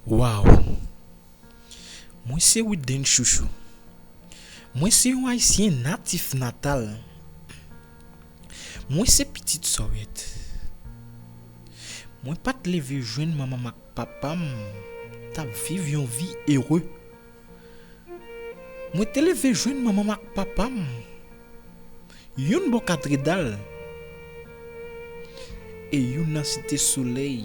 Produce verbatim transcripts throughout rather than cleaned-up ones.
Waw! Mwen se Wilden Chouchou. Mwen se yon Ayisyen natif natal. Mwen se pitit Sòyèt. Mwen pa t leve jwenn manman m ak papa m t ap viv yon vi ere. Mwen te leve jwenn manman m ak papa m, youn bò Katredal e youn nan Site Solèy.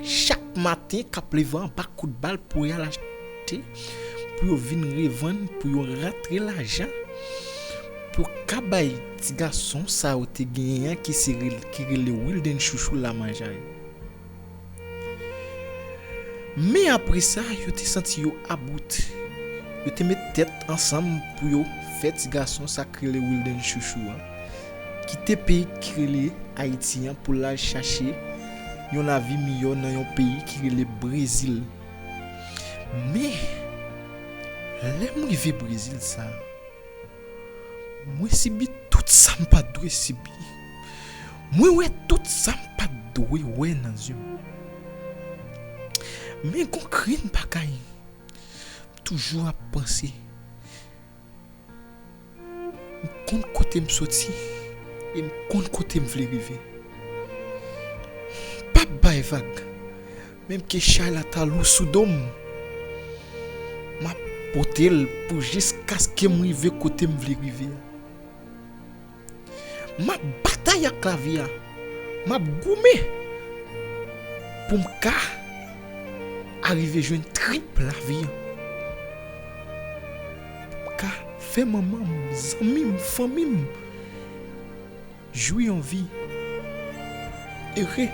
Chak maten k ap leve anba kout bal pou y al achte, pou yo vin revann, pou yo rantre lajan, pou yo ka bay ti gason sa yo te genyen an ki se rel- ki rele Wilden Chouchou la manjaye. Men apre sa, yo te santi yo about. Yo te met tèt ansanm pou yo fè ti gason sa k rele Wilden Chouchou an kite peyi k rele Ayiti an pou l al chache yon lavi miyò nan yon peyi ki rele Brezil. Men, lè m rive Brezil sa, mwen sibi tout sa m pa t dwe sibi. Mwen wè tout sa m pa t dwe wè nan zye m. Men gon grenn bagay m toujou ap panse. M konn kote m soti e m konn kote m vle rive. M p ap bay vag. Menm ke chay la ta lou sou do m, m ap pote l pou jiskaske m rive kote m vle rive a. M ap batay ak lavi a. M ap goumen pou m ka arive jwenn trip lavi a. Pou m ka fè manman m, zanmi m, fanmi m jwi yon vi ere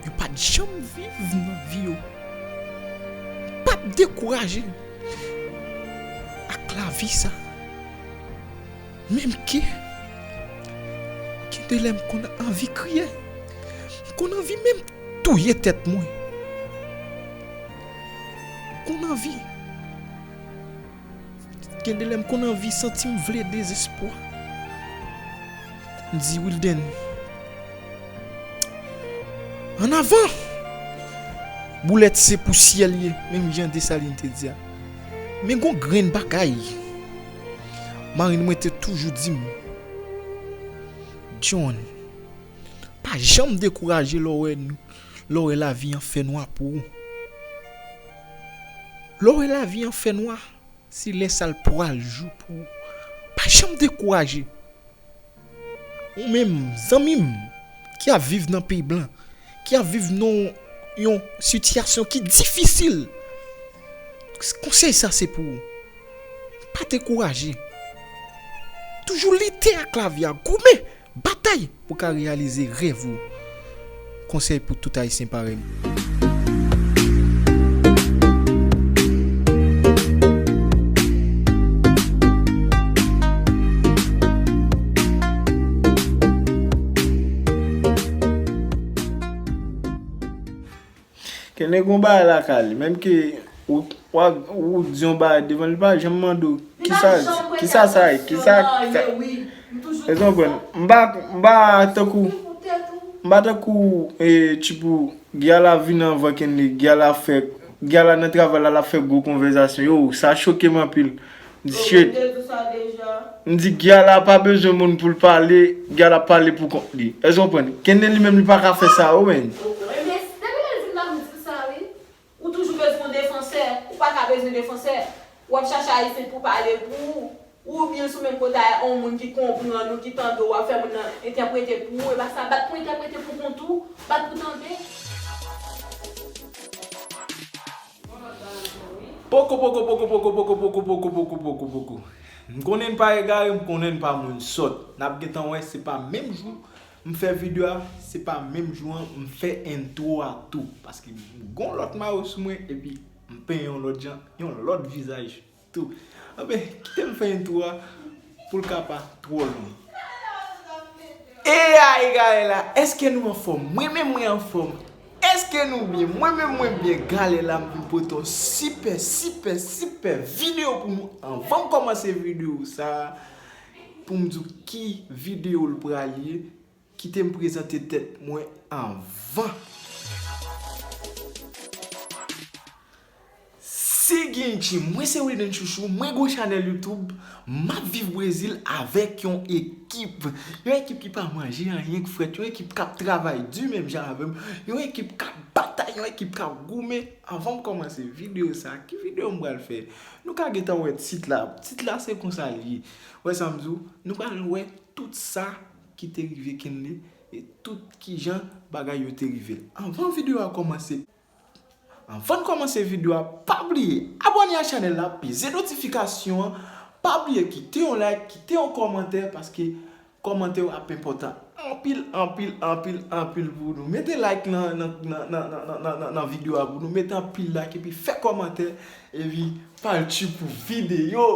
yo pa t janm viv nan vi yo. M p ap dekouraje ak lavi sa. Menm ke gen de lè m konn anvi kriye. M konn anvi menm touye tèt mwen. M konn anvi Gen de lè m konn anvi santi m vle dezespwa. M di Wilden, an avan! Boulèt se pou syèl ye, menm jan Desalin te di a. Men gon grenn bagay marenn mwen te toujou di m, John, pa janm dekouraje lè w wè, lè w wè lavi an fè nwa pou ou. Lè w wè lavi an fè nwa, se lè sa l pral jou pou ou. Pa janm dekouraje. Ou menm, zanmi m, ki ap viv nan peyi blan, ki ap viv nan yon sitiyasyon ki difisil, konsèy sa se pou ou. Pa dekouraje. Toujou lite ak lavi a, goumen, batay pou ka reyalize rèv ou. Konsèy pou tout Ayisyen parèy m. Kenbe gon bagay lakay li, menm ke ou, ou, ou di yon bagay devan li, pa janm mande w, kisa, kisa sa ye, kisa, kisa. Ou konprann? M pa, m pa tankou, m pa tankou, e, Tchipou, Gyal la vin anvan Kenley, Gyal la fè, Gyal la nan travay la, l ap fè gwo konvèsasyon. Yo, sa choke m anpil. M di, shit. M di, Gyal la pa bezwen moun pou l pale, Gyal la pale pou kont li. Èske w konprann? Kenley li menm, li pa ka fè sa, yo, menn. Ou toujou bezwen yon defansè. Ou pa ka bezwen defansè. W ap chache Ayisyen pou pale pou ou. Oubyen si w menm kote a yon moun ki konprann ou, ki tande w, w ap fè moun nan entèprete pou ou. E pa sa, bat pou entèprete pou kont ou, bat pou tande. Poko, poko, poko, poko, poko, poko, poko, poko, poko, poko. M konnen n pa egare, m konnen n pa moun sòt. N ap gentan wè, se pa menm jou m fè videyo a, se pa menm jou an m fè entwo a tou. Paske m gon lòt mayo sou mwen, epi m penyen yon lòt jan, yon lòt vizaj tou. Anben, kite m fè entwo a pou l ka pa twò long. E a egare la, èske nou anfòm? Mwen menm mwen anfòm. Èske nou byen? Mwen menm mwen byen. Gade la m vin pote yon sipè, sipè, sipè videyo pou nou. Anvan m kòmanse videyo sa a, pou m di w ki videyo l pral ye, kite m prezante tèt mwen anvan. Genchi, mwen se Wilden Chouchou, mwen gon chanèl YouTube, m ap viv Brezil avèk yon ekip. Yon ekip ki pa manje anyen k frèt, yon ekip k ap travay di menm jan avè m, yon ekip k ap batay, yon ekip k ap goumen. Anvan m kòmanse videyo sa, ki videyo m pral fè? Nou ka gentan wè tit la. Tit la se konsa l ye. Wè sa m di w? Nou pral wè tout sa ki te rive Kenley e tout kijan bagay yo te rive l. Anvan videyo a kòmanse, Anvan n kòmanse videyo a, pa bliye abòne a chanèl la, peze notifikasyon an, pa bliye kite yon like, kite yon kòmantè, paske kòmantè yo ap enpòtan anpil, anpil, anpil, anpil pou nou. Mete like nan, nan, nan, nan, nan, nan, nan, nan videyo a pou nou. Mete anpil like epi fè kòmantè, epi pati pou videyo.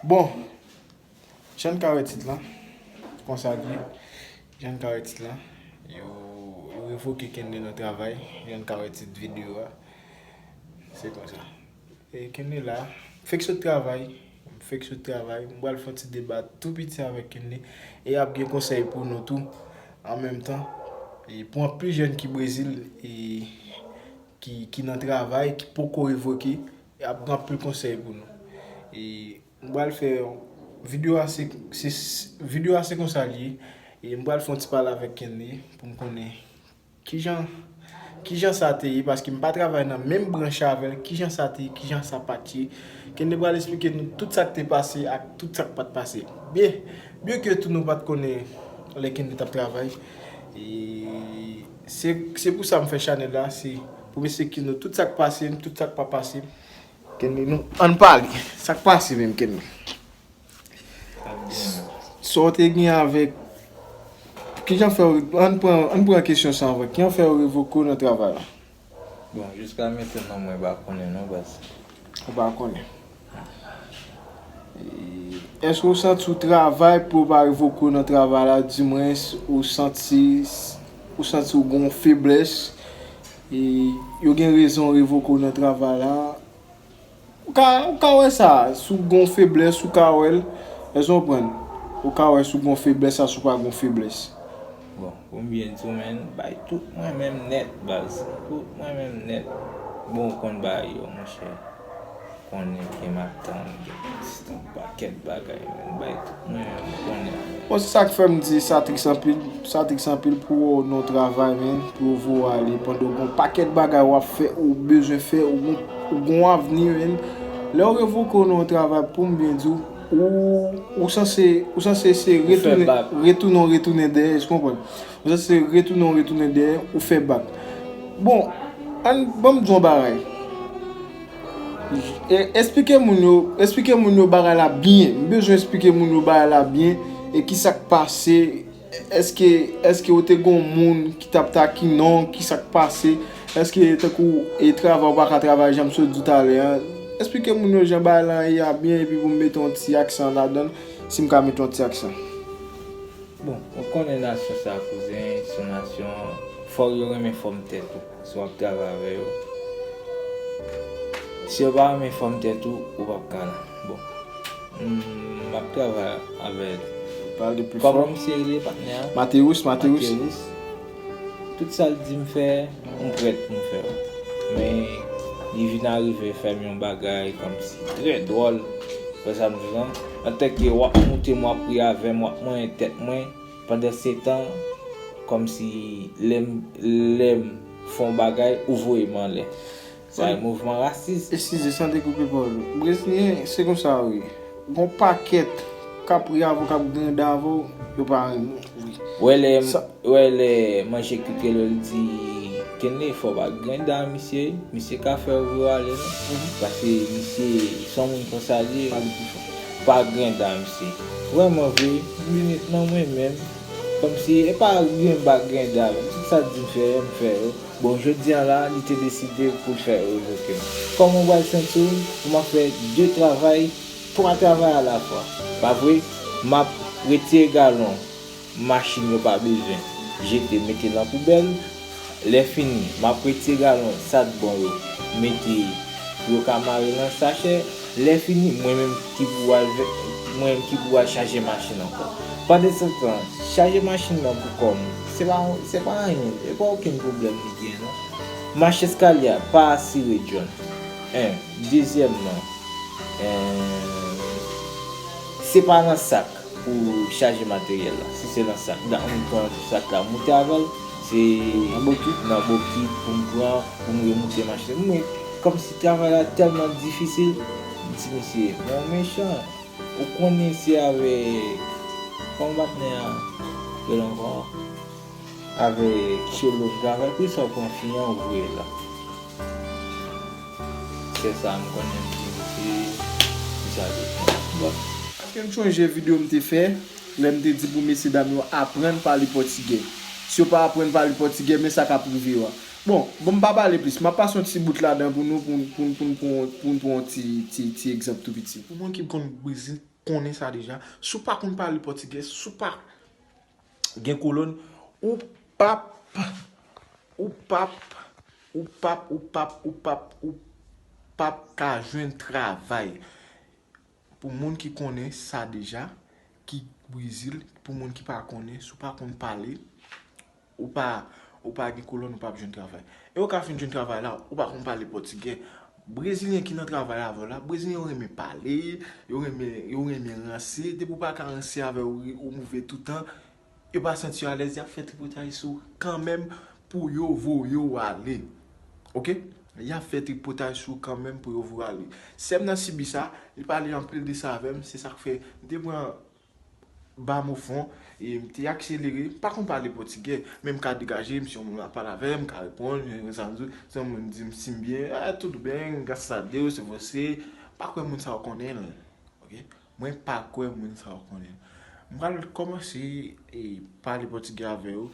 Bon, Jan n ka wè tit la, konsa l ye. Jan n ka wè tit la, yo, yo revoke Kenley nan travay. Jan n ka wè tit videyo a, se konsa. E Kenley la, fèk sot travay, fèk sot travay. M pral fè yon ti deba tou piti avèk Kenley. E y ap gen konsèy pou nou tou, an menm tan. E pou anpil jèn ki Brezil, e ki, ki nan travay, ki poko revoke, y ap gen anpil konsèy pou nou. E M pral fè videyo a se, se, videyo a se konsa l ye. E m pral fè yon ti pale avèk Kenley pou m konnen kijan, kijan sa te ye, paske m pa travay nan menm branch avè l, kijan sa te ye, kijan sa pa t ye. Kenley pral esplike nou tout sa k te pase ak tout sa k pa t pase. Byen, byen ke tou nou pa t konnen lè Kenley t ap travay. E se, se pou sa m fè chanèl la, se pou m esplike nou tout sa k pase m, tout sa k pa pase m. Kenley, nou, ann pale. Sa k pase menm, Kenley? Sa w te gen avèk, kijan fè w, ann pran, ann pran kesyon sa anvan. Kijan fè yo revoke w nan travay la? Bon, jiska mentnan, mwen pa konnen non, baz. Ou pa konnen. E, èske w santi w travay pou yo pa revoke w nan travay la, dimwens, ou santi, ou santi w gen yon feblès, e yo gen rezon revoke w nan travay la? Ou ka, ou ka wè sa, si w gen yon feblès, ou ka wè l. Èske w konprann? Ou ka wè si w gen yon feblès, a si w pa gen yon feblès. Bon, pou m byen di w, menn, bay tout mwen menm nèt, baz. Tout mwen menm nèt. Bon, ou konn bagay yo, monchè. Konnen gen matant, gen pitit, yon pakèt bagay, menn. Bay tout mwen menm, ou konnen. Bon, se sa k fè m di sa tris anpil. Sa tris anpil pou w nan yon travay, menn, pou yo voye w ale pandan w gen yon pakèt bagay w ap fè, ou bezwen fè, ou gon, ou gon avni, menn. Lè yo revoke w nan yon travay, pou m byen di w, ou, ou sanse, ou sanse se retounen, retounen, retounen dèyè, èske w konprann? Ou sanse retounen, retounen dèyè, ou fè bak. Bon, ann, ban m di w yon bagay. E, esplike moun yo, esplike moun yo bagay la byen. M bezwen esplike moun yo bagay la byen e kisa k pase. Èske, èske w te gon moun ki t ap takinnen w, kisa k pase? Èske tankou e travay ou pa ka travay jan m sot di w talè a? Esplike moun yo jan bagay la ye a byen epi pou m mete yon ti aksan ladan l, si m ka mete yon ti aksan. Bon, ou konnen nasyon sa, kouzen, se yon nasyon, fòk yo renmen fòm tèt ou. Si w ap travay avè yo, si yo pa renmen fòm tèt ou, ou p ap ka la. Bon, m, m ap travay avè Pale de pli fò. Kòman misye rele, patnè a? Mateus, Mateus. Mateus. Tout sa l di m fè, m prèt pou m fè l. Men, li vin arive fè m yon bagay kòmsi trè dwòl. Wè sa m di w lan? Antanke w ap moute m, w ap ri avè m, w ap manyen tèt mwen, pandansetan, kòmsi lè m, lè m fè yon bagay, ou voye m anlè. Sa e mouvman rasis. Eskize, san te koupe pawòl ou. Brezilyen, se konsa yo ye. Gon pakèt k ap ri avè w, k ap grennda avè w, yo pa renmen w. Wi. Wè lè, wè lè manje kite lè l di, Kenley, fò w pa grennda misye, misye ka fè w voye w ale non. Paske misye se yon moun konsa l ye. Pale pli fò. Pa grennda misye. Vrèman vre, minit nan mwen menm, kòmsi, e pa grenn ba grennda, tout sa l di m fè yo, m fè yo. Bon, jodi a la, li te deside pou l fè revoke m. Kòman w pral santi w? M ap fè de travay, twa travay alafwa. Pa vre? M ap retire galon machin yo pa bezwen, jete, mete nan poubèl. Lè fini, m ap retire galon sa t bon yo, mete pou yo ka mare nan sachè. Lè fini, mwen menm ki pou al vè-, mwen menm ki pou al chaje machin ankò. Pandansetan, chaje machin nan pou kò m, Se pa, se pa anyen, se pa okenn pwoblèm li gen non. Mach eskalye a pa asire John. En. Dezyèmman, en, se pa nan sak pou chaje materyèl la. Si se nan sak, dat m pran sak la moute avè l, se nan bokit, nan bokit pou m pran, pou m remoute machin. Mwen, kòmsi travay la tèlman difisil, m di misye, men w mechan. Ou konnen se avèk, kòman patnè a rele ankò? Avèk Chelo m travay pou sa, ou pran fi an ou voye l la. Se sa m konnen m di misye, misye a te pran. Bon. Èske n chonje videyo m te fè lè m te di pou mesye dam yo aprann pale pòtigè? Si yo pa aprann pale pòtigè, men sa k ap rive yo a. Bon, bon, m pa pale plis. M ap pase yon ti bout ladan pou nou, pou n, pou n, pou n, pou n, pou n pran yon ti, ti, ti egzanp tou piti. Pou moun ki konn Brezil, konnen sa deja. Si w pa konn pale pòtigè, si w pa gen kolòn, ou p ap, ou p ap, ou p ap, ou p ap, ou p ap, ou p ap ka jwenn travay. Pou moun ki konnen sa deja, ki Brezil, pou moun ki pa konnen, si w pa konn pale, ou pa, ou pa gen kolòn, ou p ap jwenn travay. E ou ka fin jwenn travay la, ou pa konn pale pòtigè. Brezilyen ki nan travay avè w la, Brezilyen yo renmen pale, yo renmen, yo renmen ranse. Depi w pa ka ranse avè yo, ou move toutan, yo pa santi yo alèz, y ap fè tripotay sou ou kanmenm pou yo voye w ale. Oke? Y ap fè tripotay sou ou kanmenm pou yo voye w ale. Sè m nan sibi sa, li pale anpil de sa avè m, se sa k fè m te pran ba m o fon, e m te akselere, m pa konn pale pòtigè, men m ka degaje m, si yon moun ap pale avè m, m ka reponn, sa m di, si yon moun di m si m byen, ah, tudo bem, graças a Deus, se você, m pa kwè moun sa yo konnen l. Oke? Mwen pa kwè moun sa yo konnen l. M pral kòmanse e pale pòtigè avè yo.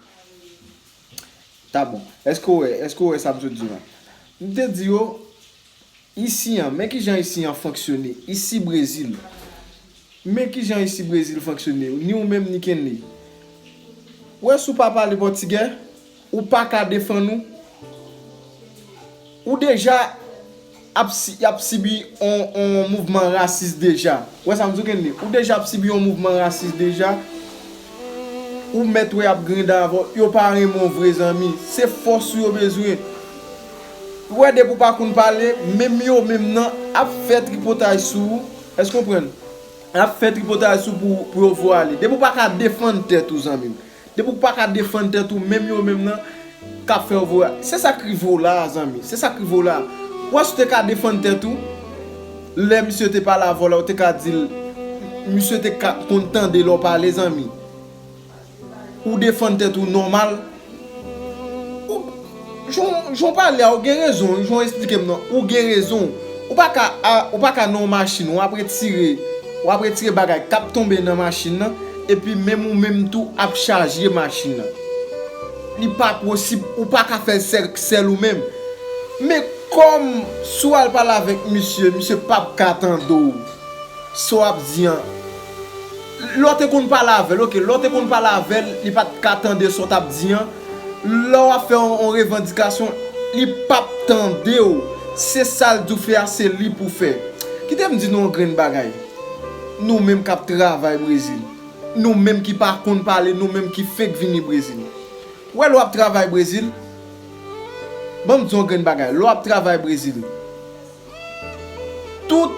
Ta bon. Èske w wè, èske w wè sa m sot di w la? M te di yo, isi an, men kijan isi an fonksyone, isi Brezil. Men kijan isi Brezil fonksyone, ni ou menm ni Kenley. Wè, si w pa pale pòtigè, ou pa ka defann ou. Ou deja ap, si, ap sibi on, on mouvman rasis deja. Wè sa m di w, Kenley? Ou deja ap sibi on mouvman rasis deja. Ou mèt wè y ap grenda avè w. Yo pa renmen w vre, zanmi. Se fòs ou yo bezwen. Ou wè, depi w pa konn pale, menm yo menm nan ap fè tripotay sou ou. Èske w konprann? Ap fè tripotay sou pou, pou yo voye w ale. Depi w pa ka defann tèt ou, zanmi m. Depi w pa ka defann tèt ou, menm yo menm nan k ap fè w voye. Se sa k rive w la a, zanmi. Se sa k rive w la a. Ou wè, si w te ka defann tèt ou, lè misye te pale avè w la, ou te ka di l, misye te ka konn tande lè w pale, zanmi. Ou defann tèt ou nòmal. Ou, jan, jan w pale a, ou gen rezon, jan w esplike m nan, ou gen rezon. Ou pa ka, a, ou pa ka nan yon machin, w ap retire, w ap retire bagay k ap tonbe nan machin nan, epi menm ou menm tou ap chaje machin nan. Li pa posib, ou pa ka fè l sèl, sèl ou menm. Men kòm si w al pale avèk misye, misye p ap ka tande w. Sa w ap di an. Lè w te konn pale avè l, oke, lè w te konn pale avè l, li pa t ka tande sa w t ap di an. Lè w ap fè yon, yon revandikasyon, li p ap tande w. Se sa l di w fè a, se li pou w fè. Kite m di nou yon grenn bagay. Nou menm k ap travay Brezil. Nou menm ki pa konn pale, nou menm ki fenk vini Brezil. Ou wè, lè w ap travay Brezil, ban m di w yon grenn bagay. Lè w ap travay Brezil, tout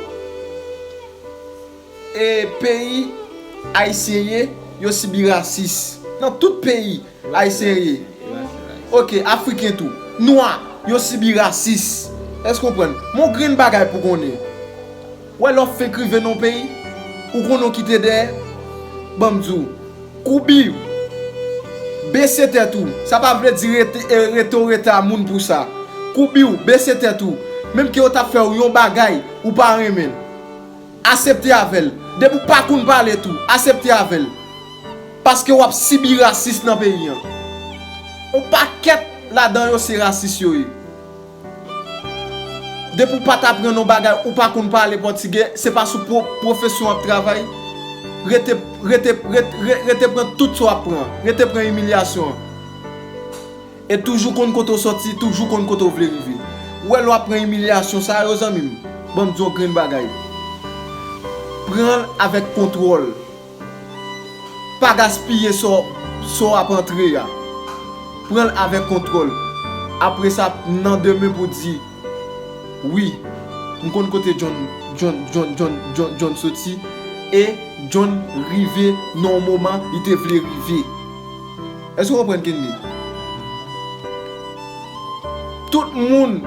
e peyi Ayisyen ye, yo sibi rasis. Nan tout peyi Ayisyen ye. Oke, Afriken tou. Nwa, yo sibi rasis. Èske w konprann? Yon grenn bagay pou konnen. Wè, lè w fenk rive nan yon peyi, ou konnen w kite dèyè. Ban m di w. Koubi w. Bese tèt ou. Sa pa vle di rete, e, rete w rete a moun pou sa. Koubi w, bese tèt ou. Menm ke yo t ap fè w yon bagay, ou pa renmen l. Asepte avè l. Depi w pa konn pale tou, asepte avè l. Paske w ap sibi rasis nan peyi an. Yon pakèt ladan yo se rasis yo ye. Depi w pa t aprann yon bagay, ou pa konn pale pòtigè, se pa sou pwo-, pwofesyon w ap travay. Rete, rete, rete, re-, rete pran tout sa w ap pran. Rete pran imilyasyon an. E toujou konn kote w sòti, toujou konn kote w vle rive. Ou wè, lè w ap pran imilyasyon sa yo, zanmi m, ban m di w yon grenn bagay. Pran l avèk kontwòl. Pa gaspiye sa w, sa w ap antre a. Pran l avèk kontwòl. Apre sa, nan demen pou di, wi, m konn kote John, John, John, John, John, John soti, e John rive nan yon moman li te vle rive. Èske w konprann, Kenley? Tout moun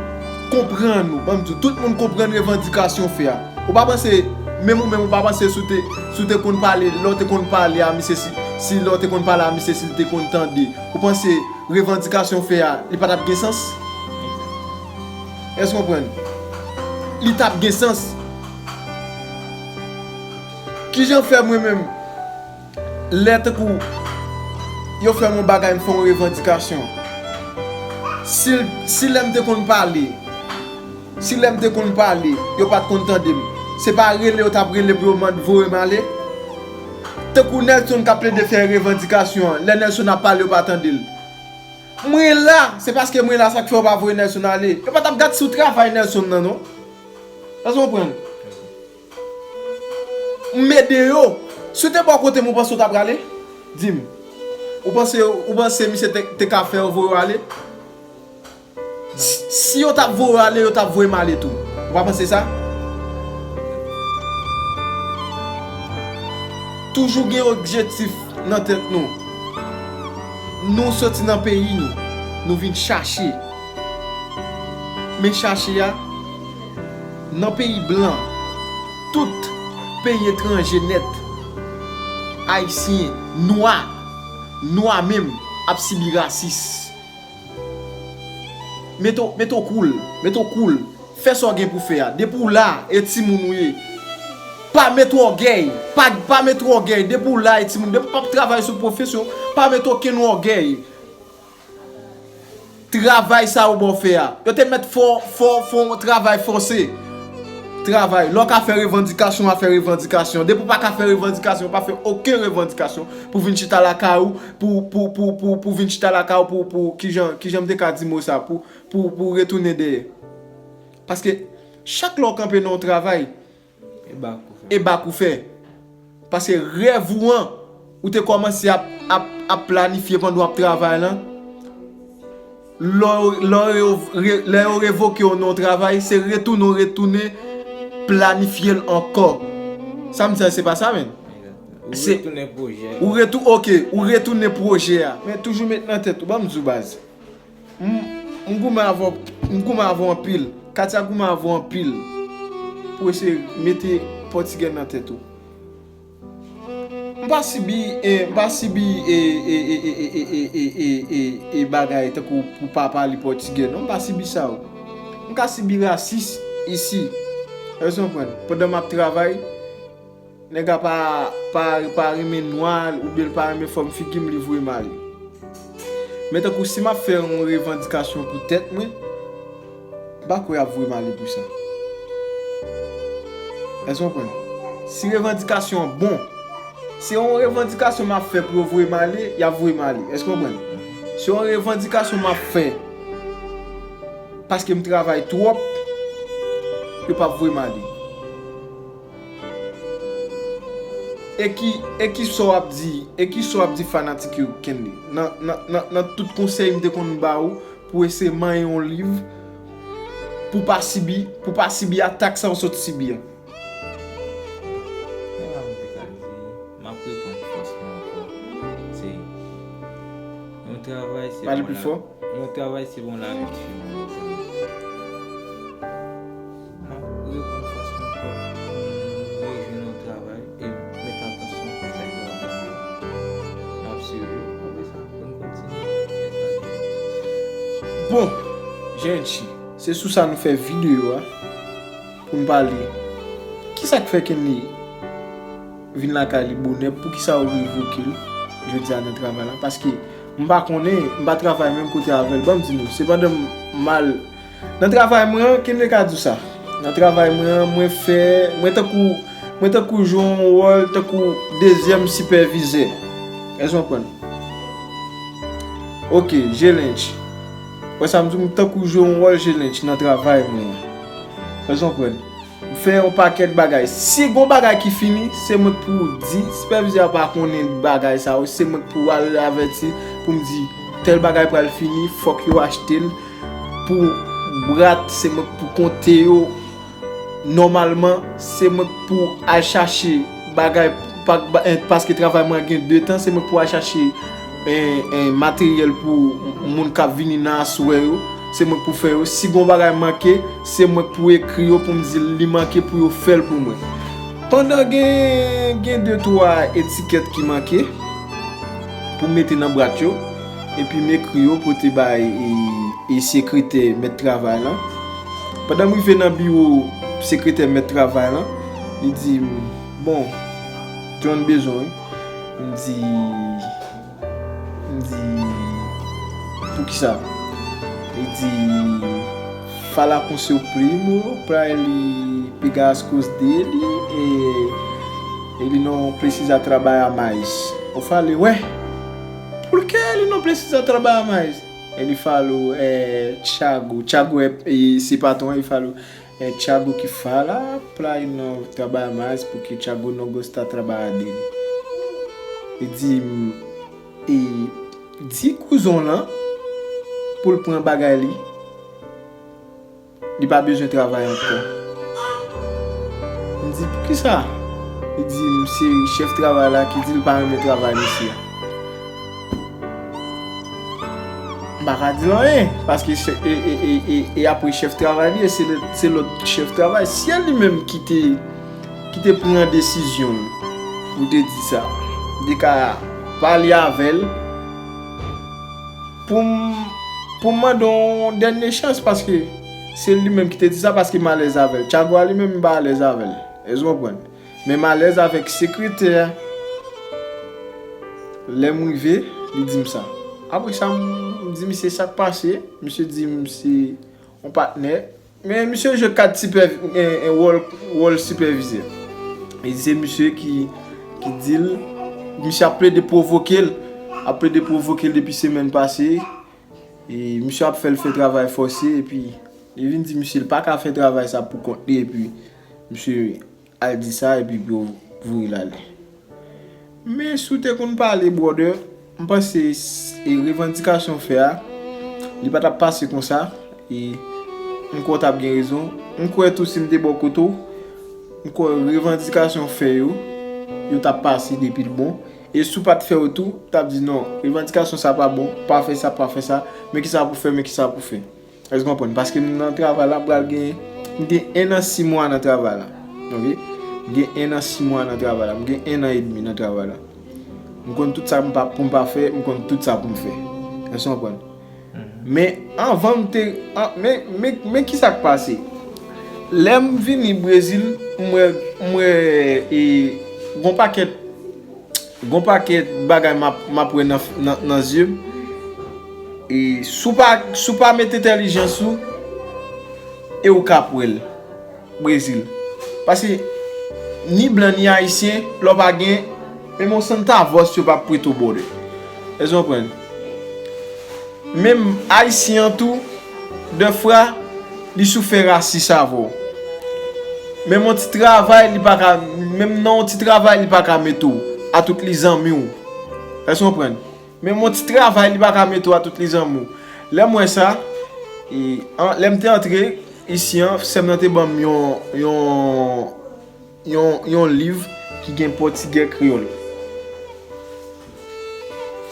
konprann ou, ban m di w, tout moun konprann revandikasyon w fè a. Ou pa panse, menm ou menm, ou pa panse si w te, si w te konn pale, lè w te konn pale a misye, si, si lè w te konn pale a misye, si l te konn tande, ou panse revandikasyon w fè a, li pa t ap gen sans? Èske w konprann? Li t ap gen sans. Kijan fè mwen menm, lè tankou yo fè m yon bagay, m fè yon revandikasyon, si, si lè m te konn pale, si lè m te konn pale, yo pa t konn tande m, se pa rele yo t ap rele pou yo mande voye m ale? Tankou Nelson k ap plede fè revandikasyon an, lè Nelson ap pale, yo pa tande l. Mwen la, se paske mwen la, sa k fè yo pa voye Nelson ale. Yo pa t ap gad sou travay Nelson nan, non. Èske w konprann? M ede yo. Si w te bò kote m, ou panse w ta prale? Di m. Ou panse, ou panse misye te, te ka fè yo voye w ale? Si, si yo t ap voye w ale, yo t ap voye m ale tou. Ou pa panse sa? Toujou gen objektif nan tèt nou. Nou soti nan peyi nou, nou vin chache. Men chache a, nan peyi blan, tout peyi etranje nèt, ayisyen, nwa, nwa menm, ap sibi rasis. Mete w, mete w cool, mete w cool. Fè sa w gen pou fè a. Depi w la, e timoun ou ye. Pa met ògèy. Pa, pa met ògèy. Depi w la, e timoun. Depi w p ap travay sou pwofesyon, pa met okenn ògèy. Travay sa yo ba w fè a. Yo te mèt fè w, fè w, fè w travay fòse. Travay. Lè w ka fè revandikasyon, w a fè revandikasyon. Depi w pa ka fè revandikasyon, w pa fè okenn revandikasyon pou vin chita lakay ou, pou, pou, pou, pou, pou vin chita lakay ou, pou, pou, kijan, kijan m te ka di mo sa, pou, pou, pou retounen dèyè. Paske chak lè w kanpe nan yon travay, e bak ou fè. E bak ou fè. Paske rèv ou an, ou te kòmanse ap, ap, ap planifye pandan w ap travay lan, lè yo, lè yo re-, lè yo revoke w nan yon travay, se retounen w retounen planifye l ankò. Sa m di a, se pa sa menm. Ou retounen pwojè. Ou retou-, ok, ou retounen pwojè a. Men toujou met nan tèt ou, ban m di w baz. M, m goumen avè w, m goumen avè w anpil. Katia goumen avè w anpil. Pou eseye mete pòtigè nan tèt ou. M pa sibi, e, m pa sibi, e, e bagay tankou pou pa pale pòtigè, non, m pa sibi sa yo. M ka sibi rasis isi. Èske w konprann? Pandan m ap travay, nèg la pa, pa, pa renmen nwa, oubyen l pa renmen fòm figi m, li voye m ale. Men tankou si m ap fè yon revandikasyon pou tèt mwen, m pa kwè y ap voye m ale pou sa. Èske w konprann? Si revandikasyon an bon, se yon revandikasyon m ap fè pou yo voye m ale, y ap voye m ale. Èske w konprann? Se yon revandikasyon m ap fè paske m travay twòp, yo p ap voye m ale. E ki, e ki sa w ap di, e ki sa w ap di fanatik yo, Kenley? Nan, nan, nan, nan tout konsèy m te konn ba ou pou eseye manyen yon liv, pou pa sibi, pou pa sibi atak sa w sot sibi a. Sa m te ka di, m ap reponn fòs mwen ankò. Se yon travay, se... Pale pli fò. Yon travay se bon lavi di fi mwen. M ap reponn fòs mwen ankò pou m rejwenn yon travay e met atansyon pou sa ki ap vini. M ap swiv yo, apre sa, pou n kontinye. Bon, Genchi, se sou sa nou fè videyo a, pou n pale. Kisa k fè Kenley vin lakay li bonè, poukisa yo revoke l jodi a nan travay la? Paske m pa konnen, m pa travay menm kote avè l. Ban m di nou, se pandan m al nan travay mwen an, Kenley ka di w sa. Nan travay mwen an, mwen fè, mwen tankou, mwen tankou jwe yon wòl tankou dezyèm sipèvizè. Èske w konprann? Ok, G-Lynch. Wè sa m di w, m tankou jwe yon wòl G-Lynch nan travay mwen an. Èske w konprann? M fè yon pakèt bagay. Si gon bagay ki fini, se mwen k pou di, sipèvizè a pa konnen bagay sa yo, se mwen k pou al avèti pou m di, tèl bagay pral fini, fòk yo achte l pou brat, se mwen k pou konte yo. Nòmalman, se mwen k pou al chache bagay, pa, pa, eh, paske travay mwen gen de tan, se mwen k pou al chache, eh, eh, materyèl pou moun k ap vini nan aswè yo, se mwen k pou fè yo. Si gon bagay manke, se mwen k pou ekri yo pou m di l li manke pou yo fè l pou mwen. Pandan gen, gen de twa etikèt ki manke pou m mete nan bwat yo, epi m ekri yo pote bay, e, e sekretè mèt travay lan. Pandan m rive nan biwo sekretè mèt travay lan, li di m, "Bon, John bezwen wi." M di, m di, "Poukisa?" Li di, "Fala com seu primo pra ele pegar as coisas dele e ele não precisa trabalhar mais." Eu falei, "Ué, por que ele não precisa trabalhar mais?" Ele falou, é, Thiago, Thiago é, e se patron, ele falou, é, "Thiago que fala pra ele não trabalhar mais, porque Thiago não gosta trabalho dele." Li di, e di kouzon lan pou l pran bagay li, li pa bezwen travay ankò. M di, "Poukisa?" Li di, "M se chèf travay la ki di l pa renmen travay misye a." M pa ka di l anyen, paske se, e, e, e, e, e apre chèf travay li, e se lè, se lòt chèf travay. Si e li menm ki te, ki te pran desizyon l pou te di sa, m te ka pale avè l pou m, pou m mande yon dènye chans, paske se li menm ki te di sa, paske m alèz avè l. Thiago a li menm, m pa alèz avè l. Èske w konprann? Men m alèz avèk sekretè a. Lè m rive, li di m sa. Apre sa, m, m di misye sa k pase. Misye di m se yon patnè. Men misye jwe kat sipèvi-, en, en wòl, wòl sipèvizè. E se misye ki, ki di l, misye ap plede pwovoke l. Ap plede pwovoke l depi semèn pase. E misye ap fè l fè travay fòse. Epi, li vin di misye l pa ka fè travay sa pou kont li. Epi, misye al di sa epi pou yo voye l ale. Men si w te konn pale, brother, m panse s-, e revandikasyon w fè a, li pa t ap pase konsa, e m kwè w t ap gen rezon. M kwè tou si m te bò kote w, m kwè revandikasyon w fè yo, yo t ap pase depi l bon. E si w pa t fè yo tou, w t ap di, "Non, revandikasyon sa pa bon, pa fè sa, pa fè sa, men kisa pou fè, men kisa pou fè." Èske w konprann? Paske m nan travay la, m pral gen, m gen en an sis mwa nan travay la. Oke? M gen en an sis mwa nan travay la. M gen en an edmi nan travay la. M konn tout sa m pa, pou m pa fè, m konn tout sa pou m fè. Èske w konprann? Men anvan m te, an, men, men, men kisa k pase? Lè m vini Brezil, m wè, m wè, e, gon pakèt Gon pakèt bagay m ap, m ap wè nan, nan, nan zye m. E si w pa, si w pa met entèlijans ou, e ou k ap wè l. Brezil. Paske ni blan ni ayisyen, lè w pa gen, menm yon santa vòs yo p ap prete w, brother. Èske w konprann? Menm ayisyen an tou, dèfwa, li soufè rasis avè w. Menm yon ti travay, li pa ka, menm nan yon ti travay, li pa ka mete w a tout li zanmi w. Èske w konprann? Menm yon ti travay, li pa ka mete w a tout li zanmi w. Lè m wè sa, e, an, lè m te antre isi an, sè m nan te ban m yon, yon, yon, yon liv ki gen pòtigè kreyòl.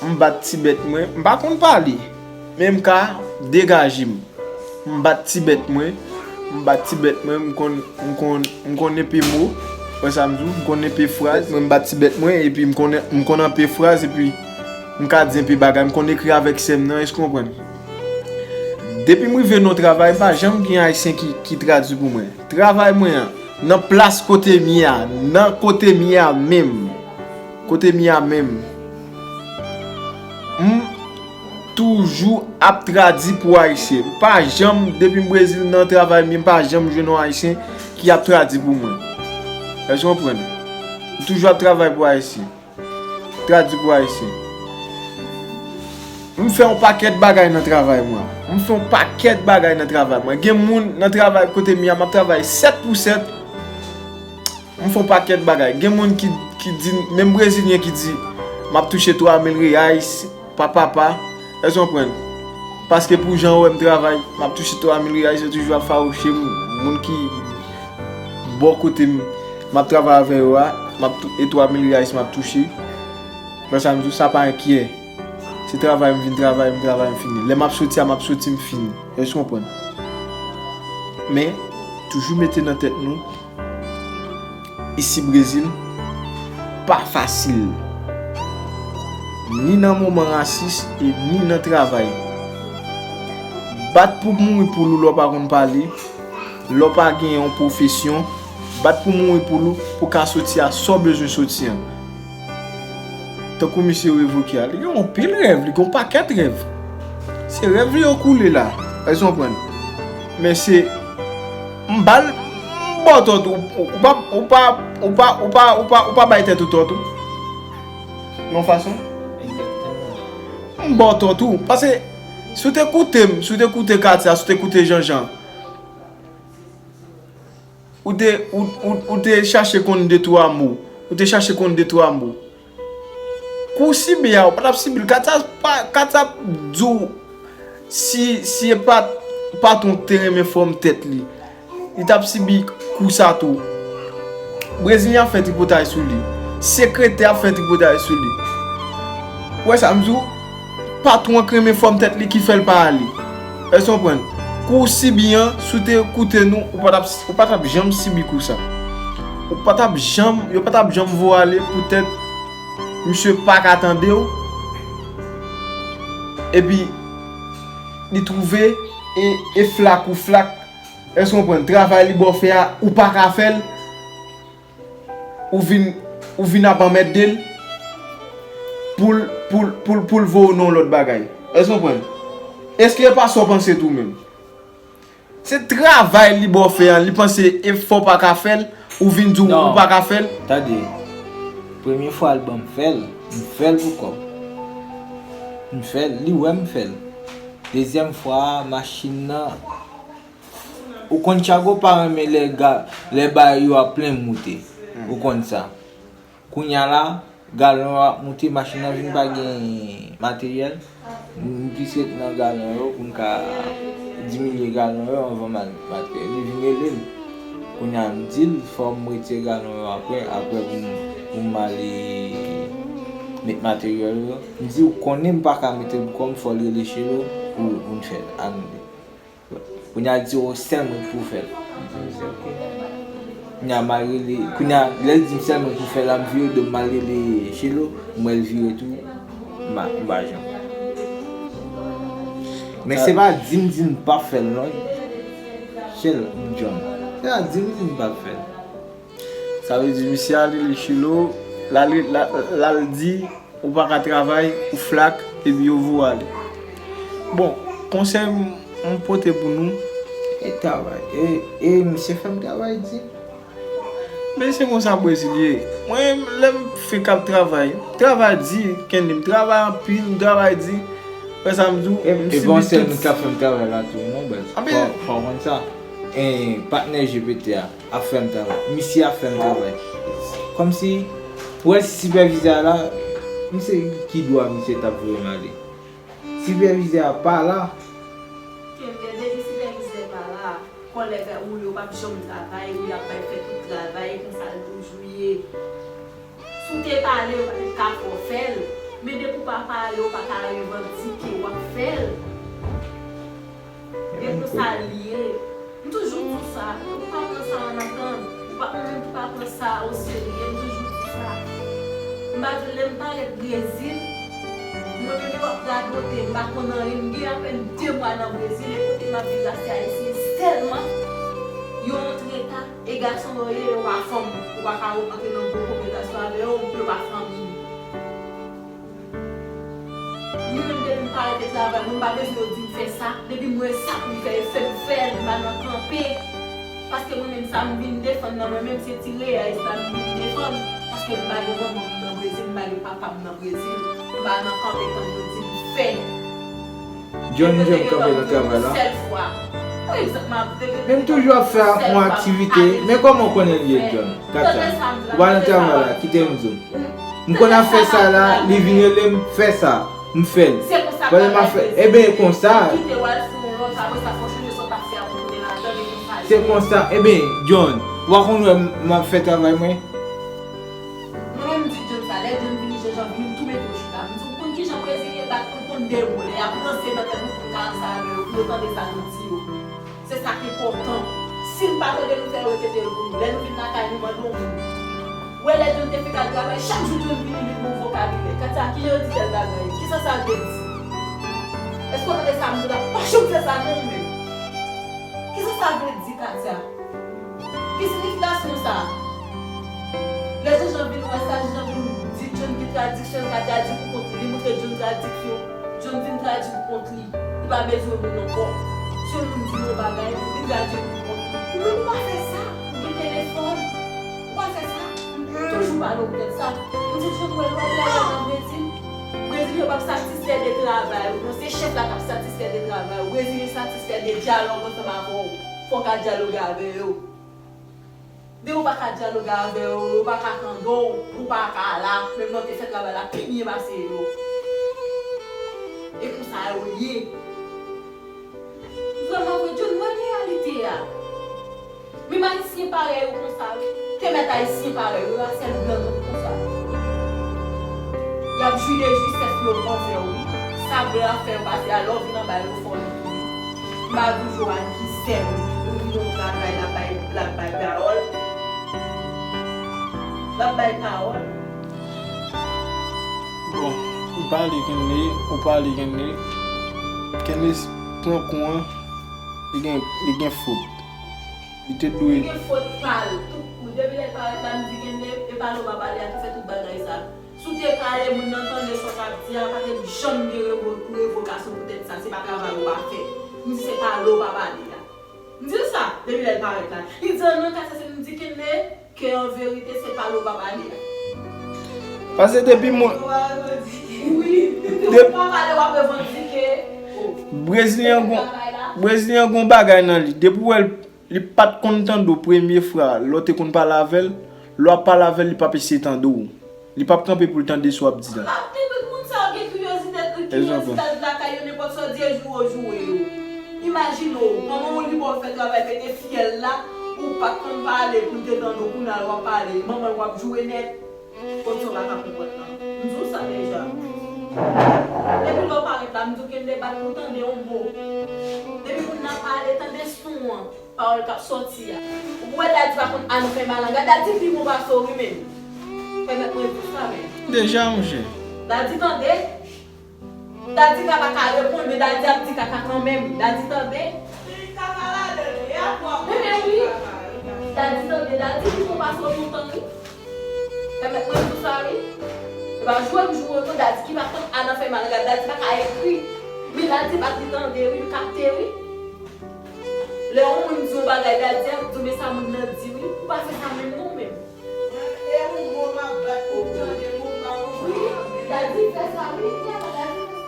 M bat ti bèt mwen, m pa konn pale, men m ka degaje m. M bat ti bèt mwen, m bat ti bèt mwen, m konn, m konn, m konn enpe mo, wè sa m di w, m konn enpe fraz, mwen m bat ti bèt mwen, epi m konn, m konn enpe fraz, epi m ka di enpe bagay, m konn ekri avèk sè m nan, èske w konprann? Depi m rive nan yon travay, pa janm gen ayisyen ki, ki tradui pou mwen. Travay mwen an, nan plas kote m ye a, nan kote m ye a menm, kote m ye a menm, m toujou ap tradui pou ayisyen. M pa janm, depi m Brezil nan travay m ye, m pa janm jwenn yon ayisyen ki ap tradui pou mwen. Èske w konprann? M toujou ap travay pou ayisyen. Tradui pou ayisyen. M fè yon pakèt bagay nan travay mwen. M fè yon pakèt bagay nan travay mwen. Gen moun nan travay kote m ye a, m ap travay sèt pou sèt. M fè yon pakèt bagay. Gen moun ki, ki di, menm brezilyen ki di, "M ap touche twa mil reais pa papa." Èske w konprann? Paske pou jan w wè m travay, m ap touche twa mil riyal, yo toujou ap fawouche m. Moun ki bò kote m, m ap travay avè yo a, m ap tou-, e twa mil riyal m ap touche. Wè sa m di w, sa pa enkyè. Se travay m vin travay, m travay, m fini. Lè m ap soti a, m ap soti, m fini. Èske w konprann? Men, toujou mete nan tèt nou, isi Brezil pa fasil, ni nan moman rasis e ni nan travay. Bat pou mouri poul ou lè w pa konn pale, lè w pa gen yon pwofesyon, bat pou mouri poul ou pou ka soti a sa w bezwen soti an. Tankou misye revoke a, li gen yon pil rèv, li gen yon pakèt rèv. Se rèv li yo koule la, èske w konprann? Men se, m ba l, m ba w tò tou, ou pa, ou pa, ou pa, ou pa, ou pa, ou pa bay tèt ou tò tou. Yon fason. M ba w tò tou. Paske, si w te koute m, si w te koute Katia, si w te koute Janjan, ou te, ou, ou, ou te chache konn de twa mo. Ou te chache konn de twa mo. Kou w sibi a, ou pa t ap sibi l. Katia pa, Katia di w, si, si e pa, patwon te renmen fòm tèt li, li t ap sibi kou sa tou. Brezilyen ap fè tripotay sou li. Sekretè ap fè tripotay sou li. Ou wè sa m di w? Patwon an k renmen fòm tèt li ki fè l pa ale. Èske w konprann? Kou w sibi an, si w te koute nou, ou pa t ap, ou pa t ap janm sibi kou sa. Ou pa t ap janm, yo pa t ap janm voye w ale poutèt misye pa ka tande w. Epi, li twouve e, e flak ou flak. Èske w konprann? Travay li ba w fè a, ou pa ka fè l. Ou vin, ou vin ap anmède l pou l, pou l, pou l, pou l voye w nan yon lòt bagay. Èske w konprann? Èske e pa sa w panse tou menm? Se travay li ba w fè a, li panse e fò w pa ka fè l, ou vin di w ou pa ka fè l. Tande, premye fwa l ban m fè l, m fè l pou kòb. M fè l, li wè m fè l. Dezyèm fwa a, machin nan, ou konn Tchago pa renmen lè ga-, lè bagay yo ap plen moute. Ou konn sa. Kounye a la, galon yo ap moute, machin nan vin pa gen materyèl. M plis ret nan galon yo pou m ka diminye galon yo anvan m al materyèl. Li vin rele m. Kounye a m di l, fò m retire galon yo apre, apre pou m, pou m ale met materyèl yo. M di, ou konnen m pa ka mete l pou kò m, fò l rele Chelo pou, pou n fè l, anile. Kounye a, l di, o, sèl mwen ki pou fè l. M di, se oke. Kounye a, m al rele, kounye a, lè l di m sèl mwen ki pou fè l, m vire do m, m al rele Chelo, m wè l vire tou, m pa, m pa janm. Men se pa di m di m p ap fè l, non. Chelo, John. Se pa di m di m p ap fè l. Sa vle di, misye al rele Chelo, l al, l al, l al di, ou pa ka travay, ou flak, epi yo voye w ale. Bon, konsèy m, m pote pou nou. E travay, e, e misye fè m travay di. Men se konsa Brezil ye. Mwen, lè m fenk ap travay, travay di, kenbe m travay anpil, m travay di. Wè sa m di w, e, m e sibi bon, sèl tout moun k ap fè m travay la tou, non, baz. Anpil. Fò, fò w konn sa. E, patnè G P T a. Ap fè m travay. Misye ap fè m travay. Kòmsi, pou wè si sipèvizè a la, misye ki dwa misye t ap voye m ale. Sipèvizè a pa la. Kenbe, depi sipèvizè pa la, kòlèg ou yo p ap janm travay, ou y ap bay fè tout travay, e konsa l toujou ye. Si w te pale, yo pa t ka fè w fè l. Men depi w pa pale, w pa ka revandike, w ap fè l. E konsa l ye. M toujou di w sa. Ou pa pran sa ann atann. Ou pa, ou menm ki pa pran sa oserye, m toujou di w sa. M pa di w lè m parèt Brezil, mwen menm yo ap radote, m pa konn anyen, m gen apèn de mwa nan Brezil, e kote m ap viv la se ayisyen sèlman. Yo yon treta. E gason yo ye, yo pa fanm ou, ou pa ka antre nan bon konvèsasyon avè yo, yo pa fanmi w. Mwen menm depi m pa rete travay, mwen m pa bezwen yo di m fè sa, depi m wè sa pou m fè, e fè m fè l, m pa nan kanpe. Paske mwen menm sa m vin defann nan mwen menm, se ti reyèl sa m vin defann, paske m pa gen manman m nan Brezil, m pa gen papa m nan Brezil, m pa nan kanpe tann yo di m fè. John, John kanpe nan travay la. Men m toujou ap fè yon aktivite. Men kòman w konnen l ye, John? Katia, ou pa nan travay la, kite m di w. M konn ap fè sa la, li vin rele m, fè sa, m fè l. Se konsa Pandan m ap fè, ebyen, e konsa. Kite w al sou yon lòt, apre sa, fò w chanje sa w t ap fè a pou tounen ladan, e konsa l ye. Se konsa, ebyen, John, ou pa konn wè m, m ap fè travay mwen? Mwen menm, m di John sa, lè John vini, Jean Jean vini, m tou mete w chita. M di, ou konn kijan Brezilyen bat pou l konn de mo, lè y ap ranse nan tèt nou pou n ka ranse avè yo, pou yo tande sa nou di yo. Se sa k enpòtan. Si n pa tande, nou fè repete l pou nou. Lè nou vin lakay nou, mande yon moun. Ou wè lè John te fèk al travay, chak jou John vini, li bon vokabilè. Katia, kijan yo di tèl bagay? Kisa sa vle di? Èske w tande sa m di w la? Pa janm fè sa non, ou menm. Kisa sa vle di, Katia? Ki siyifikasyon sa? Lè Jean Jean vin wè sa, Jean Jean vin di John ki tradiksyon l ka tradui pou kont li. Li montre John tradiksyon. John vin tradui pou kont li. Li pa bezwen moun ankò. Si yon moun di l yon bagay, li tradui l pou kont li. Ou menm ou pa fè sa. Ou gen telefòn. Ou pa fè sa. M toujou pale w poutèt sa. M di John, wè lè w ap travay nan Brezil, Brezilyen yo p ap satisfè de travay ou. Non, se chèf la k ap satisfè de travay ou. Brezilyen satisfè de dyalòg ansanm avè w. Fò w ka dyaloge avè yo. Depi w pa ka dyaloge avè yo, yo pa ka tande w, ou pa ka la, menm lè w te fè travay la pi byen pase yo. E konsa yo ye. Vrèman vre, John, mwen reyalite a. Menm Ayisyen parèy ou konsa, wi. Te mèt Ayisyen parèy ou, yo a sèl blan nou konsa. Y ap jwi de jwisès yo anvè w, wi. Sa blan ap fè yo pase a, lè w vin anba yo, yo fè w li tou, wi. M pa di w Joanne ki sè m, li vin yon travay, l ap bay, l ap bay pawòl. L ap bay pawòl. Bon, ou pale Kenley, ou pale Kenley. Kenley pran kou an, li gen, li gen fot. Li te dwe. Li gen fot pa l, tout kou. Depi lè l parèt la, m di Kenley, e pale w pa pale a ki fè tout bagay sa. Si w te pale, moun nan tande sa w t ap di a, pa t ap janm gen revo-, revokasyon poutèt sa. Se pa travay ou pa fè. M di se pale w pa pale a. M di l sa, depi lè l parèt la. Li di, an non, Katia, se m di Kenley, ke an verite, se pale w pa pale a. Paske depi mwen. Wi, depi w pa pale, w ap revandike. Oh. Brezilyen gon, Brezilyen gon bagay nan li. Depi w wè l, li pa t konn tande w premye fwa, lè w te konn pale avè l, lè w ap pale avè l, li p ap eseye tande w. Li p ap kanpe pou l tande sa w ap di la. Tout moun sa yo gen kiryozite, kiryozite lakay yo, nenpòt sa w di, e joure w joure yo. Imajine w, manman w li ba w fè travay pete fyèl la, ou pa t konn pale pou l te tande w, kounye a w ap pale, manman w ap joure nèt. Kot sa w pa ka konprann nan? M di w sa deja. Depi lè w parèt la, m di w Kenley bat pou w tande yon mo. Depi moun nan pale, tande son an. Pawòl k ap sòti a. Ou wè Daddy pa konn a nan fè malanga. Daddy pi bon pase w wi menm. Pèmèt mwen di w sa menm. Deja, monchè. Daddy tande. Daddy ka pa ka reponn, men Daddy ap di kaka kanmenm. Daddy tande. Wi, men wi. Daddy tande. Daddy pi bon pase w lontan wi. Pèmèt mwen di w sa wi. E pa joure m joure w non, Daddy ki pa konn a nan fè malanga. Daddy pa ka ekri. Men Daddy bat li tande wi, li kapte wi. Lè yon moun di yon bagay, Daddy ap di w, men sa moun nan di wi. Ou pa fè sa menm non, menm. E yon mo m ap bat pou w tande, pou w pa konprann. Wi, Daddy fè sa wi.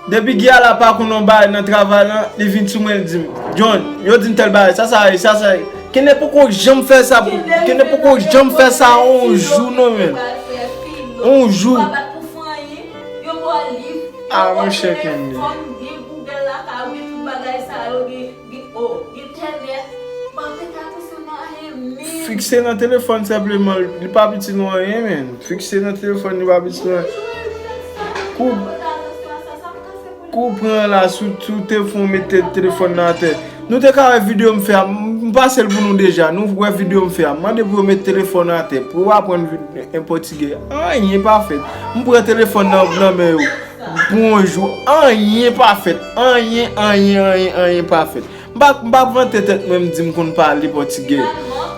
Depi Giala pa konn yon bagay nan travay lan, li vin sou mwen, li di m, John, yo di m tèl bagay, sa sa ye, sa sa ye. Kenley poko janm fè sa pou, Kenley poko janm fè sa yon jou non, menm. Yon jou. Ah, monchè, Kenley. Gen Google lakay ou, gen tout bagay sa yo, gen, gen, oh, gen entènèt. Pa prete atansyon nan anyen, men. Fikse nan telefòn senpleman, li p ap itil ou anyen, menn. Fikse nan telefòn, li p ap itil ou anyen. Kou, kou pran la, si w, si w te fè w mete telefòn nan atè. Nou te ka wè videyo m fè a, m, m pase l pou nou deja. Nou wè videyo m fè a. M mande pou yo met telefòn atè, pou yo aprann vi-, en pòtigè. Anyen pa fèt. M pran telefòn nan, nan men yo. Pou yon jou, anyen pa fèt. Anyen, anyen, anyen, anyen pa fèt. M pa, m pa vante tèt mwen, m di m konn pale pòtigè.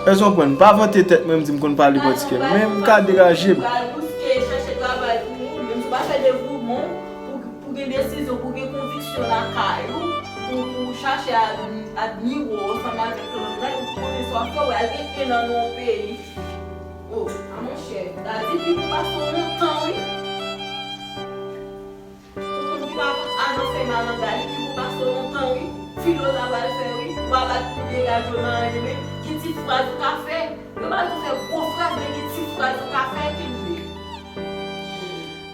Èske w konprann? M pa vante tèt mwen, m di m konn pale pòtigè. Men m ka degaje m. Pou gen desizyon, pou gen konviksyon lakay ou, pou, pou chache ad-, admire w ansanm avèk lòt nèg, ou konnen sa w ap fè, ou al gen en nan yon peyi. Oh, a monchè, Daddy pi pou pase w lontan, wi. Pou moun ki pa konn al nan fè malanga, li pi pou pase w lontan, wi. Filo ta pral fè, wi. Ou pa bat pou degaje w nan anyen, men gen ti fraz ou ka fè. Yo pa bezwen fè gwo fraz, men gen ti fraz ou ka fè ki dwe.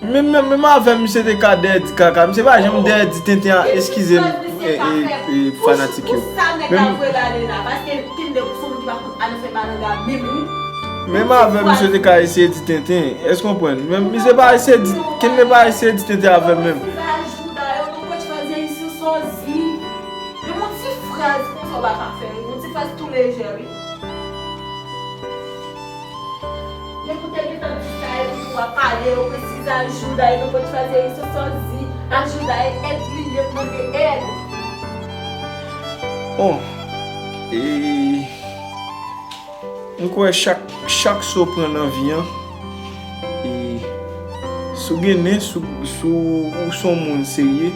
Menm, menm, menm avè m, misye te ka dèyè di kaka. Misye pa janm dèyè di tenten a, eskize m, e, e, e, fanatik yo. Menm, menm avè m, misye te ka eseye di tenten. Èske w konprann? Menm, misye pa eseye di, Kenley pa eseye di tenten avè m menm. Yon ti fraz konsa w pa ka fè, yon ti fraz tou lejè, wi. Lè pou te gentan di sa, epi pou w ap pale, yo presize ajoute, e nou konn chwazi, e sou sa w di, ajoute, e èd li, yo mande èd. Bon, e, m kwè chak, chak sa w pran nan vi an, e, si w gen nen, si w, si w, ou se yon moun serye,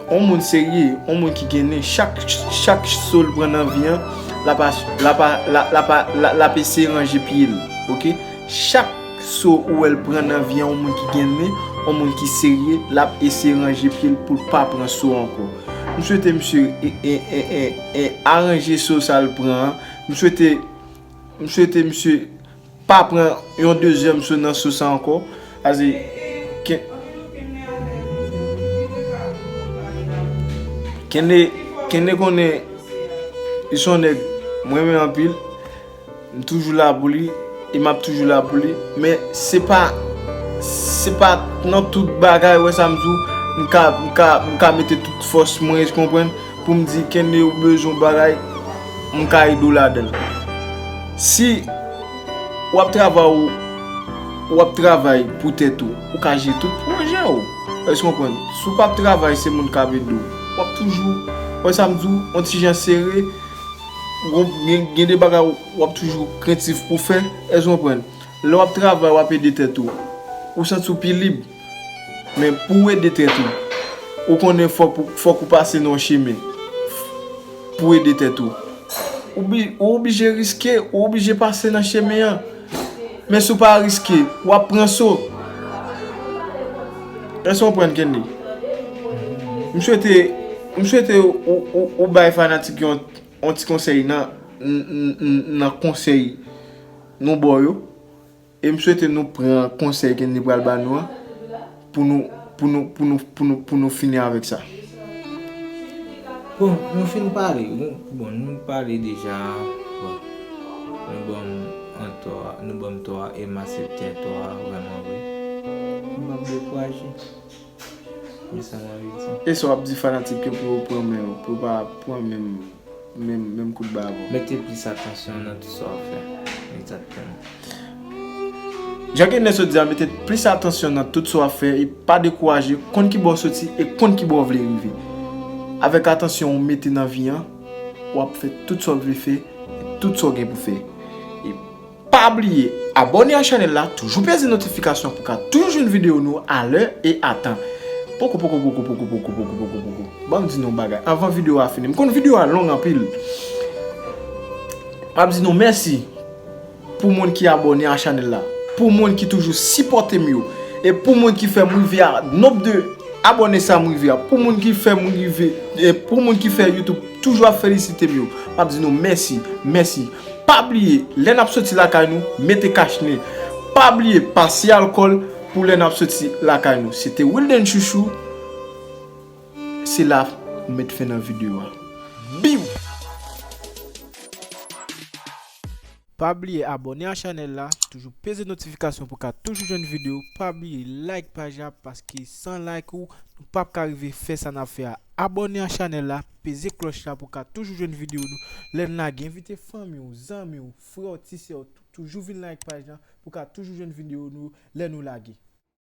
yon moun serye, yon moun ki gen nen, chak, chak sa w pran nan vi an, l ap, l ap, l ap, l ap, l ap eseye ranje pye l, oke? Chak sa w wè l pran nan vi an, yon moun ki gen nen, yon moun ki serye, l ap eseye ranje pye l pou l pa pran sa ankò. M swete misye, e, e, e, e, e, aranje sa sa l pran an. M swete, m swete misye pa pran yon dezyèm so nan so sa ankò. Paske, Ken-, Kenley, Kenley konnen li se yon nèg mwen renmen anpil. M toujou la pou li, e m ap toujou la pou li. Men se pa, se pa nan tout bagay, wè sa m di w, m ka, m ka, m ka mete tout fòs mwen, ou konprann? Pou m di, Kenley, ou bezwen yon bagay, m ka ede w ladan l. Si w ap travay, w, w ap travay pou tèt ou, ou ka jere tout pwojè w. Èske w konprann? Si w p ap travay, se moun k ap ede w. W ap toujou, wè sa m di w, yon ti jan sere, gen, gen de bagay w ap toujou krentif pou fè. Èske w konprann? Lè w ap travay, w ap ede tèt ou. Ou santi w pi lib. Men pou w ede tèt ou, ou konnen fòk, fòk ou pase nan yon chemen pou w ede tèt ou. Ou bi-, ou oblije riske, ou oblije pase nan chemen an. Men si w pa riske, w ap pran so. Èske w konprann, Kenley? M swete, m swete ou, ou, ou bay fanatik yo yon, yon ti konsèy nan, n-, n-, n-, nan konsèy nou ba w yo. E m swete nou pran konsèy Kenley pral ba nou an pou nou, pou nou, pou nou, pou nou, pou nou fini avèk sa. Bon, nou fin pale, nou, bon, nou pale deja, bon, nou ban m an tò a, nou ban m tò a, e m aksepte tò a vrèman vre. M p ap dekouraje. Men sa m anvi di. E sa w ap di fanatik yo pou yo pran men w, pou yo pa pran menm, menm, menm kout ba avè w? Mete plis atansyon nan tout sa w ap fè. Egzakteman. Jan Kenley sot di a, mete plis atansyon nan tout sa w ap fè e pa dekouraje, konn ki bò w soti e konn ki bò w vle rive. Avèk atansyon w mete nan vi an, w ap fè tout sa w vle fè e tout sa w gen pou fè. E pa bliye abòne a chanèl la, toujou peze notifikasyon pou ka toujou jwenn videyo nou a lè e a tan. Poko, poko, poko, poko, poko, poko, poko, poko. Ban m di nou yon bagay, anvan videyo a fini. M konn videyo a long anpil. M ap di nou mèsi pou moun ki abòne a chanèl la, pou moun ki toujou sipòte m yo, e pou moun ki fè m rive a nonb de abòne sa m rive a, pou moun ki fè m rive, e pou moun ki fè YouTube toujou ap felisite m yo. M ap di nou mèsi, mèsi. Pa bliye, lè n ap soti lakay nou, mete kach nen. Pa bliye, pase alkòl pou lè n ap soti lakay nou. Se te Wilden Chouchou. Se la m met fen nan videyo a. Biw! Pa bliye abòne a chanèl la, toujou peze notifikasyon pou ka toujou jwenn videyo. Pa bliye like paj la, paske san like ou, nou p ap ka rive fè sa n ap fè a. Abòne a chanèl la, peze klòch la pou ka toujou jwenn videyo nou. Lè n lage, envite fanmi w, zanmi w, frè w, ti sè w, tou-, toujou vin like paj la pou ka toujou jwenn videyo nou lè nou lage.